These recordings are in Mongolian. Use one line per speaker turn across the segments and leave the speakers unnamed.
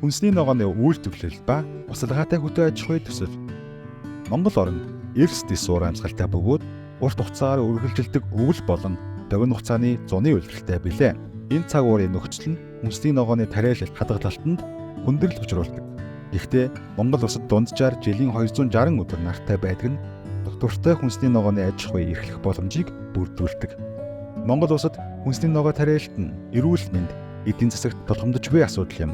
Хүнсний ногооны үйлдвэрлэл ба усалгаатай хөдөө аж ахуйн төсөл. Монгол орн эрс дэс уур амьсгалтай бөгөөд урт хугацаагаар үргэлжилдэг өвөл болон богино хугацааны зуны улиралтай билээ. Энэ цаг уурын нөхцөл нь хүнсний ногооны тариалал хадгалалтанд хүндрэл учруулдаг. Гэхдээ Монгол улсад дунджаар жилийн 260 өдөр нартай байдаг нь доктортой хүнсний ногооны аж ахуй эрхлэх боломжийг бүрдүүлдэг. Монгол улсад хүнсний ногоо тариалалт нь эрүүл мэнд, эдийн засагт тулгамдж буй асуудал юм.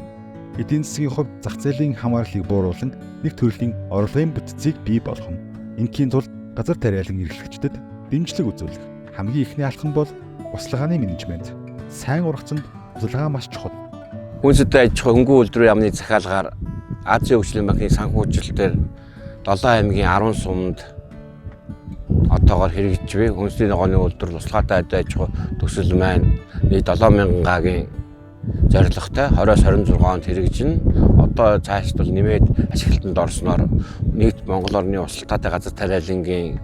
Эдийн засгийн хувьд зах зээлийн хамаарлыг бууруулан нэг төрлийн орлогын бүтцийг бий болгоно. Ингийн тулд газар тариалан эрхлэгчдэд дэмжлэг үзүүлэх хамгийн эхний алхам бол услагааны менежмент. Сайн ургацанд услага маш чухал.
Хүнсэд аж ахуй хөнгөн үйлдвэрийн яамны захиалгаар Азийн хөгжлийн банкны санхүүжилтээр 7 аймгийн 10 сумд отоогоор хэрэгжиж буй хүнсний ногооны үйлдвэрлэл услагаатай аж ахуй төсөл маань нийт 7000 гагийн зорилготой 20-26 онд хэрэгжинэ. Одоо цаашд бол нэмээд ашиглалтанд орсноор нийт Монгол орны услалтаатай газар тариалангийн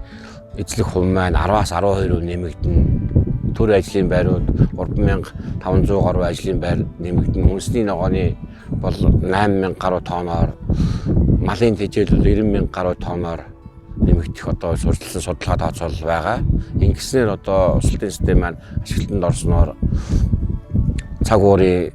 эзлэх хувь маань 10-аас 12% нэмэгдэнэ. Төр ажлын байрууд 3500 гаруй ажлын байр нэмэгдэнэ. Хүнсний ногооны бол 8000 гаруй тоноор, малын тэжээл бол 90,000 гаруй тоноор нэмэгдэх одоо сурталсан судалгаа тооцоолол байгаа. Ингэснээр одоо услалтын систем маань ашиглалтанд орсноор цаг уурын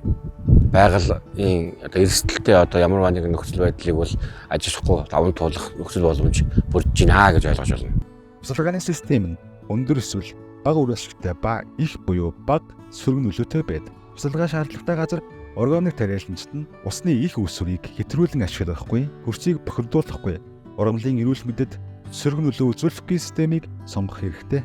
байгалийн одоо эрсдэлтэй одоо ямар нэгэн нөхцөл байдлыг бол ажиллахгүй даван туулах нөхцөл боломж бүрдэж байна гэж ойлгож байна.
Услгааны систем нь өндөр эсвэл бага үр ашигтай ба их буюу бага сөрөг нөлөөтэй байдаг. Услага шаардлагатай газар органик тариаланчид нь усны их үүсвэрийг хэтрүүлэн ашиглахгүй, хөрсийг бохирдуулахгүй, ургамлын эрүүл мэндэд сөрөг нөлөө үзүүлэхгүй системийг сонгох хэрэгтэй.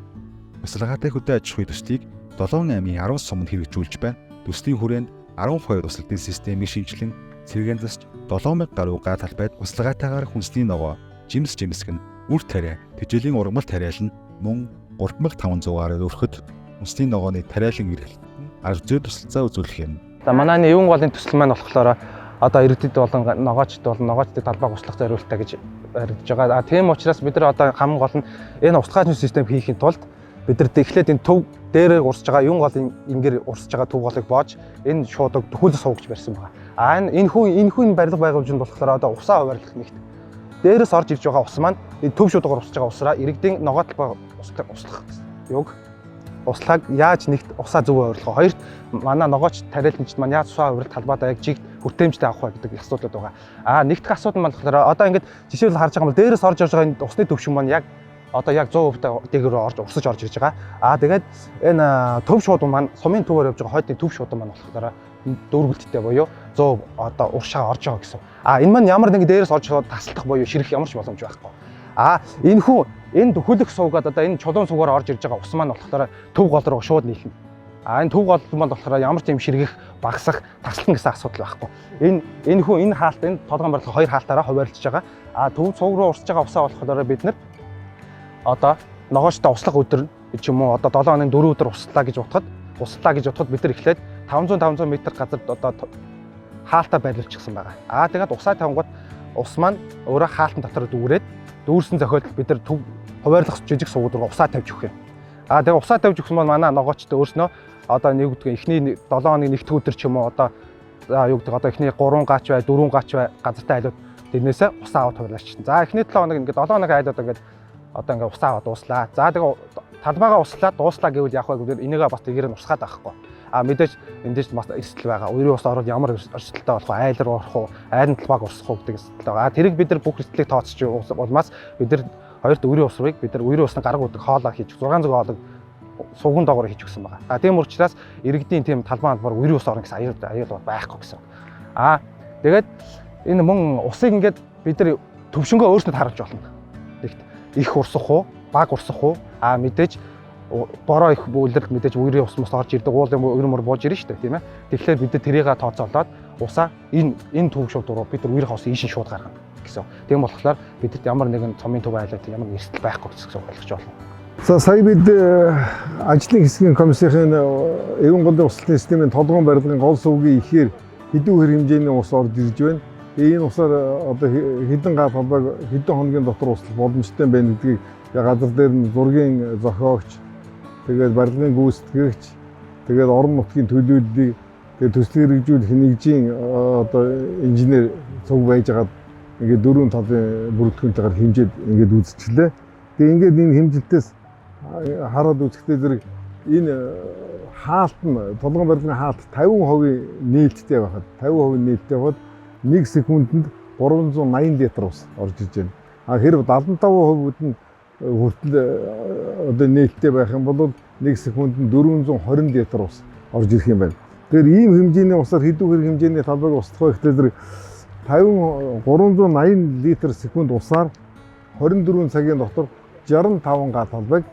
Услагаатай хөдөө аж ахуйн төслийг 7 аймгийн 10 суманд хэрэгжүүлж байна. Төслийн хүрээнд 12 услалтын системийг шинжилэн цэргийн засч 7000 гаруй га талбайд услагаатайгаар хүнсний ногоо, жимс жимсгэн, үр тариа, тэжээлийн ургамал тариалан мөн 3500 гаруй өрхөд хүнсний ногооны тариалан эрхлэлтэнд нь арга зүй тусалцаа үзүүлэх юм.
За манай энэ юун голын төсөл маань болохоор одоо иргэдэд болон ногоочд болон ногоочдыг талбайг услах зориултаа гэж баригдаж байгаа. А тийм учраас бид нар одоо хамгийн гол нь энэ услахын систем хийхин тулд бид нар эхлээд энэ төв дээрээ урсж байгаа юун голын ингэр урсж байгаа төв голыг боож энэ шуудаг төхөөлөс суугч барьсан байгаа. А энэ энэ хүн барилга байгуулж нь болохоор одоо усаа хуваарлах нэгт. Дээрээс орж ирж байгаа ус маань энэ төв шуудагаар урсж байгаа усраа иргэдийн ногоо талбай услах юг услахаг яаж нэгт усаа зөв хувирлах вэ? Хоёрт манай ногооч тариаланчид маань яаж усаа хувирлах талбайдаа яг жигд хүртээмжтэй авах вэ гэдэг асуудлууд байгаа. Аа нэгдэх асуудал маань болохоор одоо ингээд жишээлбэл харж байгаа юм бол дээрээс орж ирж байгаа энэ усны төвшин маань яг одоо яг 100% дээгүүр орж урсаж орж ирж байгаа. Аа тэгээд энэ төв шуудан маань сумын төвөөр явж байгаа хойдны төв шуудан маань болохоор дүүргэлттэй буюу 100 одоо уршаа орж байгаа гэсэн. Аа энэ маань ямар нэгэн дээрээс орж тасалдах буюу ширэх ямар ч боломж байхгүй. Аа энэ хүн энэ хөлөх суугаад одоо энэ чулуун суугаар орж ирж байгаа ус маань болохоор төв гол руу шууд нийлнэ. А энэ төв гол маань болохоор ямар ч юм ширгэх, багасах, таслах гэсэн асуудал байхгүй. Энэ хүн энэ хаалт энэ толгойн барилга хоёр хаалтаараа хуваарлаж байгаа. А төв цуг руу урсж байгаа усаа болохоор бид нар одоо ногоочтой услах өдөр ч юм уу одоо 7 хоногийн 4 өдөр услаа гэж бодоход бид нар эхлээд 500 м газарт одоо хаалтаа байрлуулчихсан байгаа. Аа тэгээд усаа тавингууд ус маань өөрөө хаалтан дотор дүүрээд дүүрсэн зохиолдолд бид нар төв хуваарлах жижиг сувгууд руу усаа тавьж өгөх юм. Аа тэгээд усаа тавьж өгсөн бол манай ногоочтой өөрснөө одоо нэг үгдг эхний 7 хоногийн нэгдэх өдөр ч юм уу одоо юу гэдэг одоо эхний 3 гач бай 4 гач бай газартай айлууд тэрнээсээ усаа аваад хуваарлаачихсан. За эхний 7 хоног ингээд 7 хоног айлууд ингээд одоо ингээд усаа аваад дууслаа. За тэгээ талбайгаа услаа дууслаа гэвэл яах вэ гэвэл энийгээ бас тэгээр нь урсгаад байхгүй. А мэдээж эндээс бас эрсдэл байгаа. Үерийн ус ороод ямар эрсдэлтэй болох вэ? Айл руу орох уу? Айлын талбайг урсгах уу гэдэг эрсдэл байгаа. Тэрийг бид нар бүх эрсдлийг тооцож улмаас бид нар хоёрт үерийн ус рууг бид нар үерийн усны гараг удаг хоолоо хийж 600 хоолыг суган доогоор хийж өгсөн байгаа. А тийм учраас иргэдийн тийм талбай албаар үерийн ус орно гэсэн аюул байхгүй гэсэн. А тэгээд энэ мөн усыг ингээд бид нар төвшөнгөө өөрсдөд харуулж болно. Нэгт их урсах уу, баг урсах уу? А мэдээж бороо их үлрэлт мэдээж үерийн ус мус орж ирдэг, уулын үер мөр бууж ирнэ шүү дээ, тийм ээ. Тэгэхээр бид нар тэрийг тооцоолоод усаа энэ төв шууд руу бид нар үерийн ус ийшин шууд гаргана гэсэн. Тийм болохоор бидэд ямар нэгэн цомын төв айлаад ямар нэгэн эрсдэл байхгүй гэсэн ойлгож байна.
За сая бид ажлын хэсгийн комиссийн Эвэн голын услалтын системийн толгойн барилгын гол сувгийн ихээр хэдэн үер хэмжээний ус орж ирж байна. Энэ усаар одоо хэдэн га талбайг хэдэн хоногийн дотор услах боломжтой байна гэдгийг газар дээр нь зургийн зохиогч, тэгээд барилгын гүйцэтгэгч, тэгээд орон нутгийн төлөөллийг Тэгээ төсөл хэрэгжүүлэх нэгжийн одоо инженер цуг байжгаад ингээд дөрвөн талын бүрэлдэхүүнтэйгээр хэмжээд ингээд үзчихлээ. Тэгээ ингээд энэ хэмжилтээс хараад үзэхдээ зэрэг энэ хаалт нь толгойн барилгын хаалт 50% нээлттэй байхад 50% нээлттэй байхад 1 секундэд 380 литр ус орж иж байна. А хэрв 75% нь хүртэл одоо нээлттэй байх юм бол 1 секундэд 420 литр ус орж ирэх юм байна. Тэгэхээр ийм хэмжээний усаар хэдүүхэр хэмжээний талбайг устгах вэ гэхээр зэрэг 50 380 литр секунд усаар 24 цагийн дотор 65 га талбайг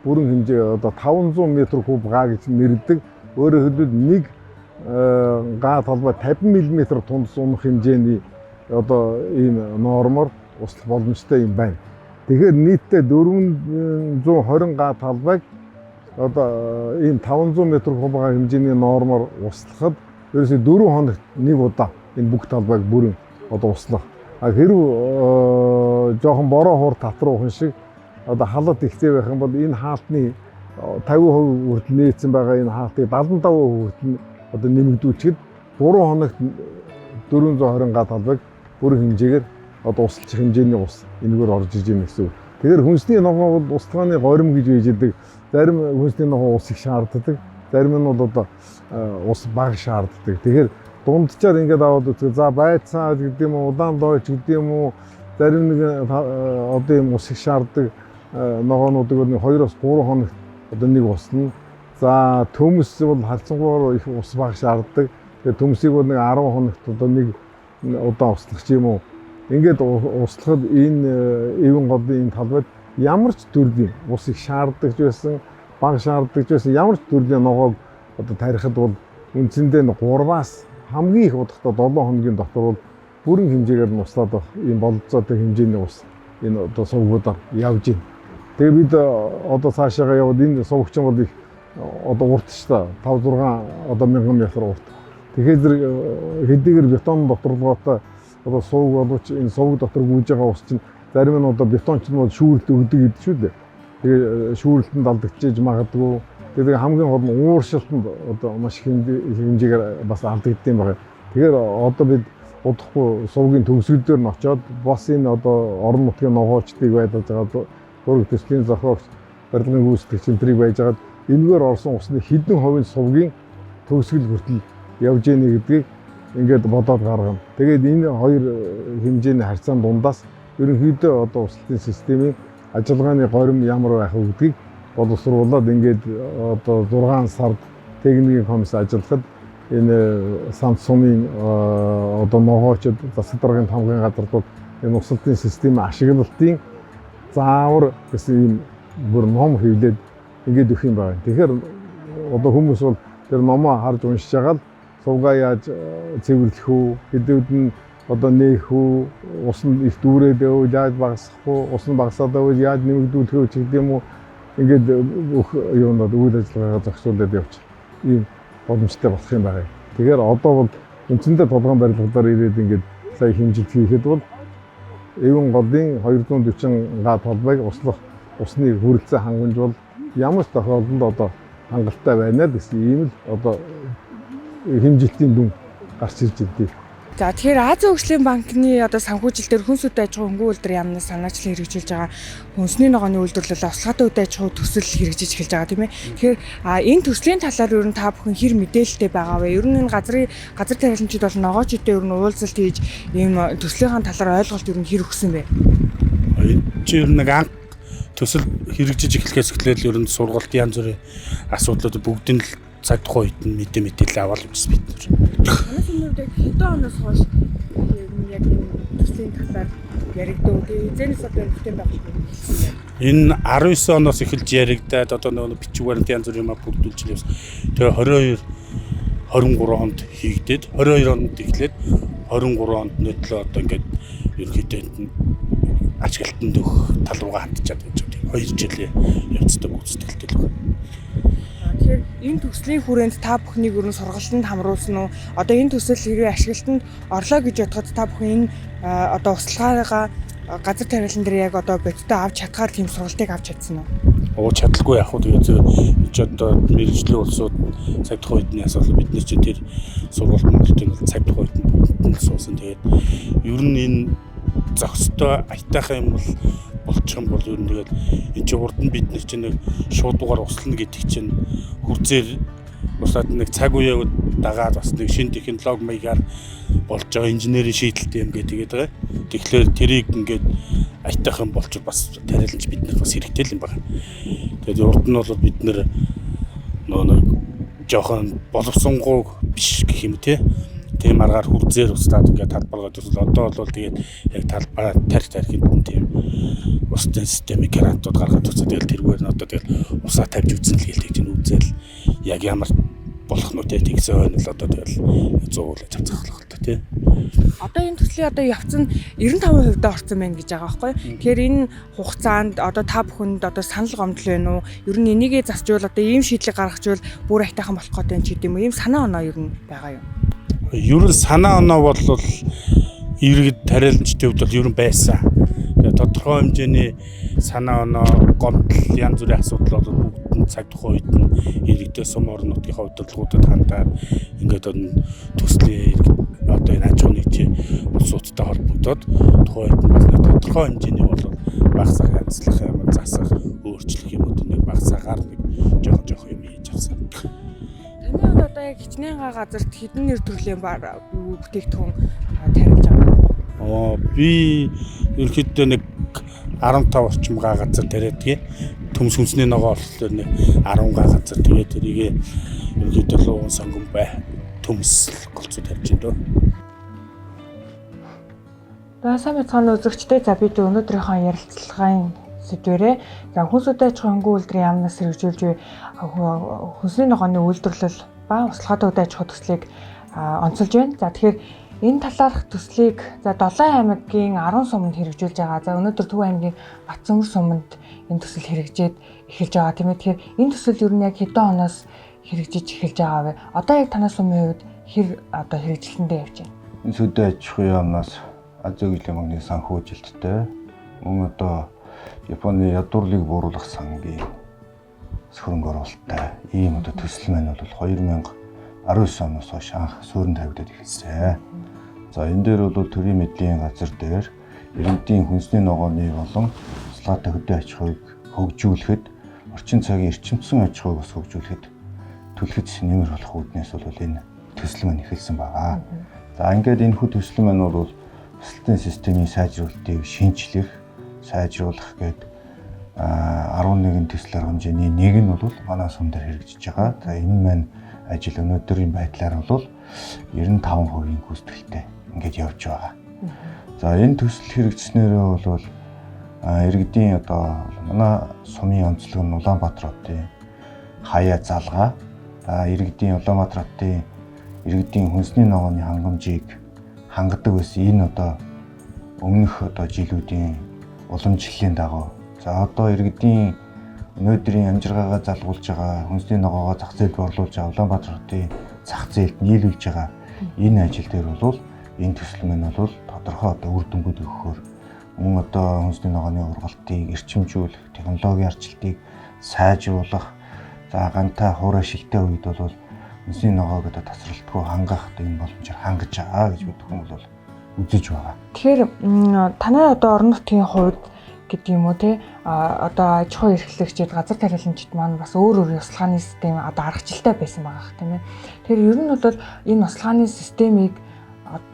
бүрэн хэмжээ одоо 500 метр куб га гэж нэрлэдэг. Өөрөөр хэлбэл нэг га талбай 50 мм тундас унах хэмжээний одоо ийм нормоор услах боломжтой юм байна. Тэгэхээр нийтдээ 420 га талбайг одоо ийм 500 метр куб га хэмжээний нормоор услахад ерөөсөө 4 хоногт нэг удаа энэ бүх талбайг бүрэн одоо услах. А хэрв жоохон бороо хуур татруухан шиг одоо халат ихтэй байх юм бол энэ хаалтны 50% хүртэл нээсэн байгаа энэ хаалтыг 75% хүртэл одоо нэмэгдүүлчихэд 3 хоногт 420 га талбайг бүрэн хэмжээгээр одоо услах хэмжээний ус энэгээр орж иж гэнэ гэсэн үг. Тэгэхээр хүнсний ногоо бол устгааны горим гэж байж идэг. Зарим хүнсний ногоо ус их шаарддаг. Зарим нь бол одоо ус бага шаарддаг. Тэгэхээр дунджаар ингээд аваад үзэх. За байцаа гэдэг юм уу, удаан дойч гэдэг юм уу, зарим нэг одоо юм ус их шаарддаг ногоонуудыг бол 2-оос 3 хоногт одоо нэг услана. За төмс бол харьцангуйгаар их ус бага шаарддаг. Тэгэхээр төмсийг бол нэг 10 хоногт одоо нэг удаа услах ч юм уу. Ингээд услахад энэ эвэн голын энэ талбайд ямар ч төрлийн ус их шаарддаг ч байсан, бага шаарддаг ч байсан ямар ч төрлийн ногоог одоо тарихад бол үндсэндээ 3-аас хамгийн их удахдаа 7 хоногийн дотор бол бүрэн хэмжээгээр нь услаад байх ийм бололцоотой хэмжээний ус энэ одоо сувгуудаар явж байна. Тэгээ бид одоо цаашаага явбал энэ сувгчин бол их одоо урт шүү дээ. 5 6 одоо мянган метр урт. Тэгэхээр зэрэг хэдийгээр бетон доторлогоотой одоо сувг боловч энэ сувг дотор гүйж байгаа ус чинь зарим нь одоо бетон ч нь бол шүүрэлт өгдөг гэдэг шүү дээ. Тэгээ шүүрэлтэнд алдагдчихэж магадгүй. Тэгээ хамгийн гол нь ууршилтанд одоо маш их хэмжээгээр бас алдагдсан байна. Тэгэхээр одоо бид удахгүй сувгийн төгсгөл дээр нь очиод бас энэ одоо орон нутгийн ногоочдыг байлгаж байгаа зураг төслийн зохиогч, барилгын гүйцэтгэгч энтрийг байж байгаад энэгээр орсон усны хэдэн хувийн сувгийн төгсгөл хүртэл явж ийнэ гэдгийг ингээд бодоод гаргана. Тэгээд энэ хоёр хэмжээний харьцаан дундаас ерөнхийдөө одоо услалтын системийн ажиллагааны горим ямар байх вэ гэдгийг боловсруулад ингээд одоо 6 сард техникийн комисс ажиллахад энэ самт сумын одоо ногоочд засаг даргын тамгын газар бол энэ услалтын системийн ашиглалтын заавар гэсэн ийм бүр ном хэвлээд ингээд өгөх юм байна. Тэгэхээр одоо хүмүүс бол тэр номоо харж уншиж байгаа л сувгаа яаж цэвэрлэх үү, хэдүүд нь одоо нээх үү, ус нь их дүүрээд байвал яаж багасгах үү, ус нь багасаад байвал яаж нэмэгдүүлэх үү гэдэг юм уу. Ингээд бүх юунууд үйл ажиллагаагаа зохицуулаад явчих ийм боломжтой болох юм байна. Тэгэхээр одоо бол үндсэндээ толгойн барилгалаар ирээд ингээд сая хэмжилт хийхэд бол эвэн голын 240 га толбойг услах усны хүрэлцээ хангамж бол ямар ч тохиолдолд одоо хангалттай байна л гэсэн ийм л одоо хэмжилтийн дүн гарч ирж байна.
За тэгэхээр Азийн хөгжлийн банкны одоо санхүүжилтээр хүнс хөдөө аж ахуйн хөнгөн үйлдвэр яамнаас санаачлан хэрэгжүүлж байгаа хүнсний ногооны үйлдвэрлэл осолгоотой хөдөө аж ахуй төсөл хэрэгжиж эхэлж байгаа тийм ээ. Тэгэхээр энэ төслийн талаар ер нь та бүхэн хэр мэдээлэлтэй байгаа вэ? Ер нь энэ газрын газар тариаланчид болон ногоочдод ер нь уулзалт хийж ийм төслийнхаа талаар ойлголт ер нь хэр өгсөн бэ?
Энэ чи ер нь нэг анх төсөл хэрэгжиж эхлэхээс эхлээл ер нь сургалт янз бүрийн асуудлууд бүгд нь л цаг тухайн үед нь мэдээлэл аваад явчихсан бид нар.
Манай сүмнүүд яг хэдэн оноос хойш яг энэ төслийн талаар яригдав. Тэгээ эзэнээс одоо энэ бүтээн байгуулалт эхэлсэн байна.
Энэ 19 оноос эхэлж яригдаад одоо нөгөө бичиг баримт янз бүрийн юм бүрдүүлж явсан. Тэгээ 22 23 онд хийгдээд 22 онд эхлээд 23 онд нөтлөө одоо ингээд ерөнхийдөө ашиглалтанд өгөх тал руугаа хандчаад байж байгаа. 2 жилийн явцтай гүйцэтгэлтэй л байна.
Тэгэхээр энэ төслийн хүрээнд та бүхнийг өрн сургалтанд хамруулсан уу? Одоо энэ төсөл хэрвээ ашиглалтанд орлоо гэж бодоход та бүхэн энэ одоо услахаараа газар тариалан дээр яг одоо бодиттой авч чадхаар тийм сургалтыг авч чадсан уу?
Уу чадалгүй яг хөө тэгээд чи одоо мэргэжлийн улсууд цаг тухайн үед нь асуудал бидний чи тэр сургалт Монголын бол цаг тухайн үед нь бүгд нь л суусан. Тэгээд ер нь энэ зохистой аятайхан юм бол болчих юм бол ер нь тэгээд энэ чи урд нь бид нар чи нэг шуудуугаар услана гэдэг чинь хүрзээр услаад нэг цаг үеэ дагаад бас нэг шинэ технологи маягаар болж байгаа инженерийн шийдэлтэй юм гэдэг тэгээд байгаа. Тэгэхээр тэрийг ингээд аятайхан болчих бас тариаланч бид нар бас хэрэгтэй л юм байна. Тэгээд урд нь бол бид нар нөө нэг жоохон боловсонгуу биш гэх юм те. Тийм аргаар хүрзээр устдаад ингээд талбаргаа төсөл одоо бол тэгээд яг талбараа тарих тарихынд нь тийм усны системийг грантууд гаргаад туцаа тэгэл тэргээр нь одоо тэгэл усаа тавьж үзэн л гээл тэгж үзэл яг ямар болох нь те тэгсэн хойно л одоо тэгэл 100% цацхах л та тий.
Одоо энэ төслийн одоо явц нь 95% орсон байна гэж байгаа байхгүй. Тэгэхээр энэ хугацаанд одоо та бүхэнд одоо санал гомдол байна уу? Ер нь энийгээ засчвал одоо ийм шийдлийг гаргachвал бүр аятайхан болох гэдэг юм ч гэдэм үү? Ийм санаа оноо ер нь байгаа юм.
Ер нь санаа оноо бол иргэд тариаланчдын хувьд бол ер нь байсан. Тэгээ тодорхой хэмжээний санаа оноо, гомдол, янз бүрийн асуудал бол бүгд нь цаг тухайн үед нь иргэдээ сум орон нутгийнхаа удирдлагуудад хандаад ингээд төслийн одоо энэ аж ахуйн нэгжийн улсуудтай холбогдоод тухайн үед нь бас нэг тодорхой хэмжээний бол багсаа янзлах юм, засах, өөрчлөх юмуд нэг багсаагаар нэг жоохон жоохон юм хийж авсан.
Таны хувьд одоо яг хичнээн га газарт хэдэн нэр төрлийн бүтээгдэхүүн тариалж байгаа
юм? Би ерөнхийдөө нэг 15 орчим га газар тариадгийг. Төмс хүнсний ногоо болохоор нэг 10 га газар тэгээд тэрийг ерөнхийдөө луган сонгон бай төмс голцоо тавьж байна дөө.
За сайн байцгаана үзэгчдээ. За бид өнөөдрийнхөө ярилцлагын сэдвэрээ за хүнс хөдөө аж ахуйн хөнгөн үйлдвэрийн яамнаас хэрэгжүүлж буй хүнсний ногооны үйлдвэрлэл ба услахад хөдөө аж ахуй төслийг онцолж байна. За тэгэхээр энэ талаарх төслийг за 7 аймгийн 10 суманд хэрэгжүүлж байгаа. За өнөөдөр Төв аймгийн Батцөнгөр суманд энэ төсөл хэрэгжээд эхэлж байгаа тийм ээ. Тэгэхээр энэ төсөл ер нь яг хэдэн оноос хэрэгжиж эхэлж байгаа вэ? Одоо яг танай сумын хувьд хэр одоо хэрэгжилтэндээ явж байна?
Энэ хөдөө аж ахуйн яамнаас Азийн хөгжлийн банкны санхүүжилттэй мөн одоо Японы ядуурлыг бууруулах сангийн хөрөнгө оруулалттай ийм одоо төсөл маань бол 2019 оноос хойш анх суурин тавигдаад эхэлсэн. За энэ дээр бол төрийн мэдлийн газар дээр иргэдийн хүнсний ногооны болон туслаатай хөдөө аж ахуйг хөгжүүлэхэд орчин цагийн эрчимцэн аж ахуйг бас хөгжүүлэхэд түлхэц нэмэр болох үүднээс бол энэ төсөл маань эхэлсэн байгаа. За ингээд энэ хүү төсөл маань бол тусалтын системийн сайжруулалтыг шинчлэх, сайжруулах гээд 11 төсөл арга хэмжээний нэг нь бол манай сум дээр хэрэгжиж байгаа. За энэ маань ажил өнөөдрийн байдлаар бол 95% гүйцэтгэлтэй ингээд явж байгаа. За энэ төсөл хэрэгжснээрээ бол иргэдийн одоо манай сумын онцлог нь Улаанбаатар хотын хаяа залгаа, за иргэдийн Улаанбаатар хотын иргэдийн хүнсний ногооны хангамжийг хангадаг байсан энэ одоо өмнөх одоо жилүүдийн уламжлалын дагуу за одоо иргэдийн өнөөдрийн амжиргаагаа залгуулж байгаа хүнсний ногоогоо зах зээлд орлуулж байгаа Улаанбаатар хотын зах зээлд нийлүүлж байгаа энэ ажил дээр бол энэ төсөл маань бол тодорхой одоо үр дүнгууд өгөхөөр мөн одоо хүнсний ногооны ургалтыг эрчимжүүлэх, технологийн арчлалтыг сайжруулах, за гантай хуурай шилтэй үед бол хүнсний ногоог одоо тасралтгүй хангах энэ боломжоор хангаж байгаа гэж бид хүн бол үзэж байгаа.
Тэгэхээр танай одоо орон нутгийн хувьд гэдэг юм уу те одоо аж ахуй эрхлэгчид газар тариаланчид маань бас өөр өөр ёслогооны систем одоо аргачлалтай байсан байгаа х тийм ээ. Тэгэхээр ер нь бол энэ ёслогооны системийг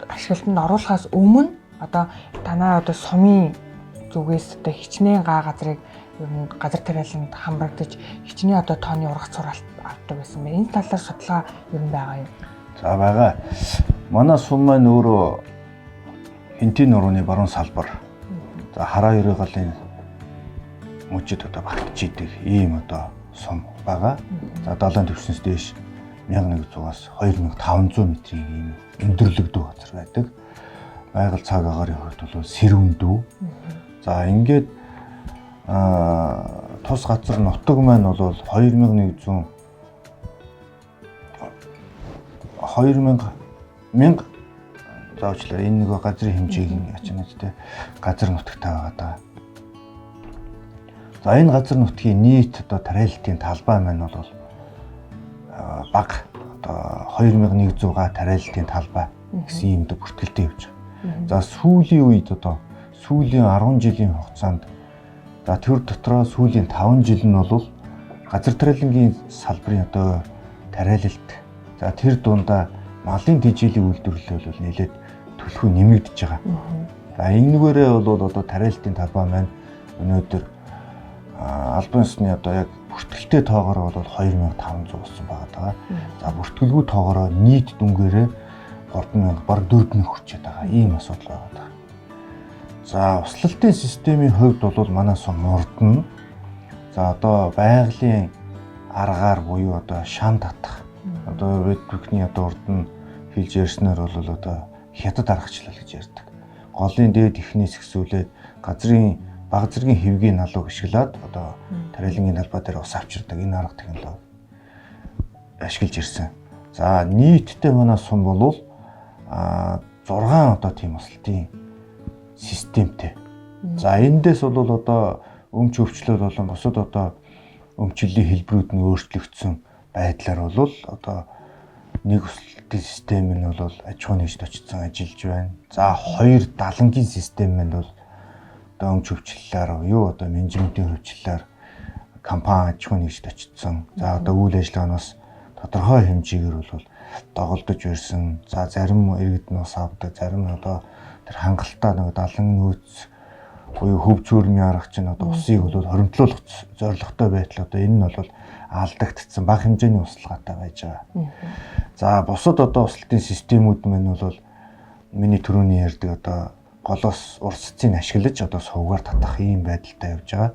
ашиглалтанд оруулахаас өмнө одоо танай одоо сумын зүгээс одоо хичнээн га газрыг ер нь газар тариаланд хамрагдаж хичнээн одоо тооны ургац суралт авдаг байсан бэ? Энэ талаар судалгаа ер нь байгаа юу?
За байгаа. Манай сум маань өөрөө Хинтийн нурууны баруун салбар. За хараа ерөө галын мөчөд одоо багтж идэг ийм одоо сум байгаа. За далайн түвшнээс дээш 1100-аас 2500 метрийн ийм өндөрлөгдөө газар байдаг. Байгаль цаг агаарын хувьд бол сэрүүн дүү. За ингээд тус газар нутаг маань бол 2100 2000 1000 за уучлаарай энэ нөгөө газрын хэмжээг нь ячнаад те газар нутагтай байгаа даа. За энэ газар нутгийн нийт одоо тариалалтын талбай маань бол бага одоо 2100 га тариалалтын талбай гэсэн ийм одоо бүртгэлтэй явж байгаа. За сүүлийн үед одоо сүүлийн 10 жилийн хугацаанд за тэр дотроо сүүлийн 5 жил нь бол газар тариалангийн салбарын одоо тариалалт за тэр дундаа малын тэжээлийн үйлдвэрлэл бол нэлээд түлхүү нэмэгдэж байгаа. За энэнээрээ бол одоо тариалалтын талбай маань өнөөдөр албан ёсны одоо яг бүртгэлтэй тоогоор бол 2500 болсон байгаа даа. За бүртгэлгүй тоогоор нийт дүнгээрээ 3000 бараг 4000 хүрчээд байгаа. Ийм асуудал байгаа даа. За услалтын системийн хувьд бол манай сум урд нь за одоо байгалийн аргаар буюу одоо шан татах одоо бид бүхний одоо урд нь хэлж ярьснаар бол одоо хятад аргачлал гэж ярьдаг. Голын дээд ихнээс ихсүүлээд газрын баг зэргийн хэвгийн налууг ашиглаад одоо тариалангийн талбай дээр ус авчирдаг энэ арга технологи ашиглаж ирсэн. За нийтдээ манай сум бол 6 одоо тийм услалтын системтэй. За эндээс бол одоо өмч өвчлөл болон бусад одоо өмчлөлийн хэлбэрүүд нь өөрчлөгдсөн байдлаар бол одоо нэг услалтын систем нь бол аж ахуйн нэгжид очсон ажиллаж байна. За хоёр далангийн систем нь бол одоо өмч өвчлөлөөр юу одоо менежментийн хөвчлөлөөр компани аж ахуйн нэгжид очсон. За одоо үйл ажиллагаа нь бас тодорхой хэмжээгээр бол доголдож ирсэн. За зарим иргэд нь ус авдаг, зарим нь одоо тэр хангалттай нэг далан нөөц буюу хөв цөөрмийн арга чинь одоо усыг бол хоримтлуулах зорилготой байтал одоо энэ нь бол алдагдсан бага хэмжээний услалгаатай байж байгаа. За бусад одоо услалтын системүүд мань бол миний түрүүний ярьдаг одоо голоос урсцыг ашиглаж одоо сувгаар татах ийм байдалтай явж байгаа.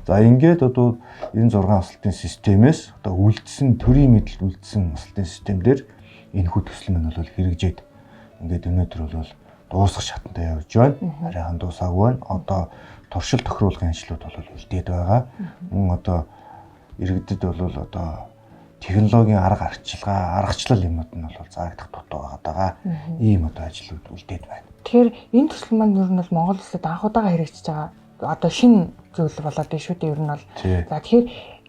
За ингээд одоо энэ 6 услалтын системээс одоо үлдсэн төрийн мэдлэлд үлдсэн услалтын систем дээр энэхүү төсөл мань бол хэрэгжээд ингээд өнөөдөр бол дуусах шатанд явж байна. Арайхан дуусаагүй байна. Одоо туршил тохируулгын ажлууд бол үлдээд байгаа. Мөн одоо иргэдэд бол одоо технологийн арга арчилгаа, аргачлал юмнууд нь бол заагдах дутуу байгаа даа. Ийм одоо ажлууд үлдээд байна.
Тэгэхээр энэ төсөл маань ер нь бол Монгол улсад анх удаага хэрэгжиж байгаа одоо шинэ зүйл болоод байна шүү дээ ер нь бол. За тэгэхээр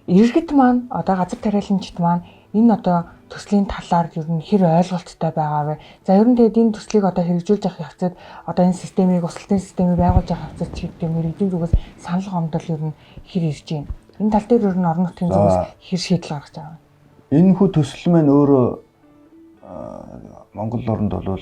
иргэд маань одоо газар тариаланчид маань энэ одоо төслийн талаар ер нь хэр ойлголттой байгаа вэ? За ер нь тэгээд энэ төслийг одоо хэрэгжүүлж явах явцад одоо энэ системийг услалтын системийг байгуулж явах явцад ч гэдэг юм иргэдийн зүгээс санал гомдол ер нь хэр ирж байна? Энэ тал дээр ер нь орон нутгийн зүгээс хэр шийдэл гаргаж байгаа вэ?
Энэхүү төсөл маань өөрөө Монгол оронд бол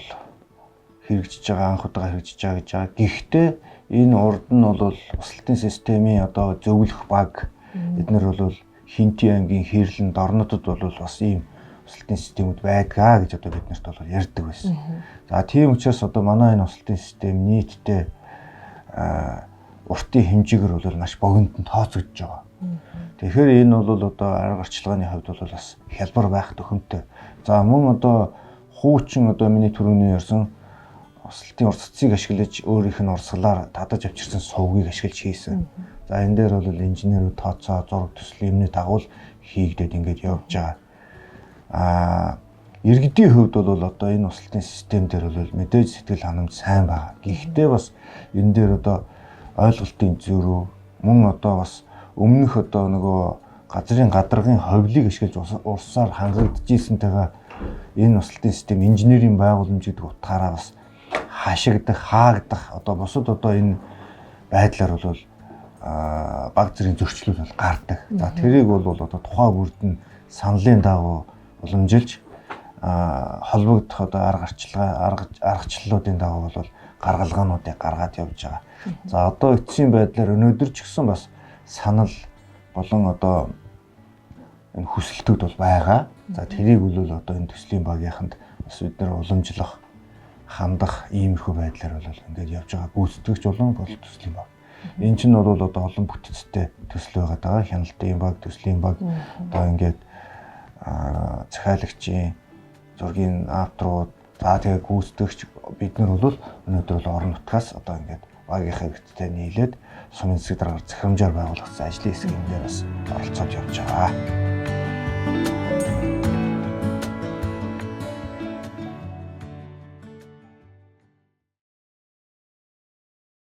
хэрэгжиж байгаа, анх удаага хэрэгжиж байгаа гэж байгаа. Гэхдээ энэ урд нь бол услалтын системийн одоо зөвлөх баг эднэр бол Хинти аймгийн Хэрлэн дорнодод бол бас ийм услалтын системүүд байдгаа гэж одоо бид нарт бол ярьдаг байсан. За тийм учраас одоо манай энэ услалтын систем нийтдээ уртын хэмжээгээр бол маш богинотон тооцогдож байгаа. Тэгэхээр энэ бол одоо арга арчилгааны хувьд бол бас хялбар байх төхөмтэй. За мөн одоо хуучин одоо миний түрүүний ярьсан услалтын урсцыг ашиглаж өөрийнх нь урсгалаар татаж авчирсан сувгийг ашиглаж хийсэн. За энэ дээр бол инженерүүд тооцоо, зураг төсөл юмны дагуул хийгдээд ингээд явж байгаа. Иргэдийн хувьд бол одоо энэ услалтын систем дээр бол мэдээж сэтгэл ханамж сайн байгаа. Гэхдээ бас энэ дээр одоо ойлголтын зөрүү мөн одоо бас өмнөх одоо нөгөө газрын гадаргын ховлыг ашиглаж урсаар хангагдчихсэнтэйгээ энэ услалтын систем инженерийн байгууламж гэдэг утгаараа бас хашигдах, хаагдах одоо бусад одоо энэ байдлаар бол баг зэргийн зөрчлүүд бол гардаг. За тэрийг бол одоо тухай бүрд нь саналын дагуу уламжилж холбогдох одоо арга арчилгаа, аргачлалуудын дагуу бол гаргалгаануудыг гаргаад явж байгаа. За одоо эцсийн байдлаар өнөөдөр ч гэсэн бас санал болон одоо энэ хүсэлтүүд бол байгаа. За тэрийг бол одоо энэ төслийн багийнханд бас бид нар уламжлах, хандах иймэрхүү байдлаар бол ингээд явж байгаа гүйцэтгэгч болон гол төслийн баг. Энэ чинь бол одоо олон бүтцтэй төсөл байгаа даа. Хяналтын баг, төслийн баг одоо ингээд захиалагчийн зургийн авторууд, за тэгээ гүйцэтгэгч бид нар бол өнөөдөр бол орон нутгаас одоо ингээд багийнхаа хэрэгттэй нийлээд сумын засаг даргаар захирамжаар байгуулагдсан ажлын хэсэг энэ дээр бас оролцоод явж байгаа.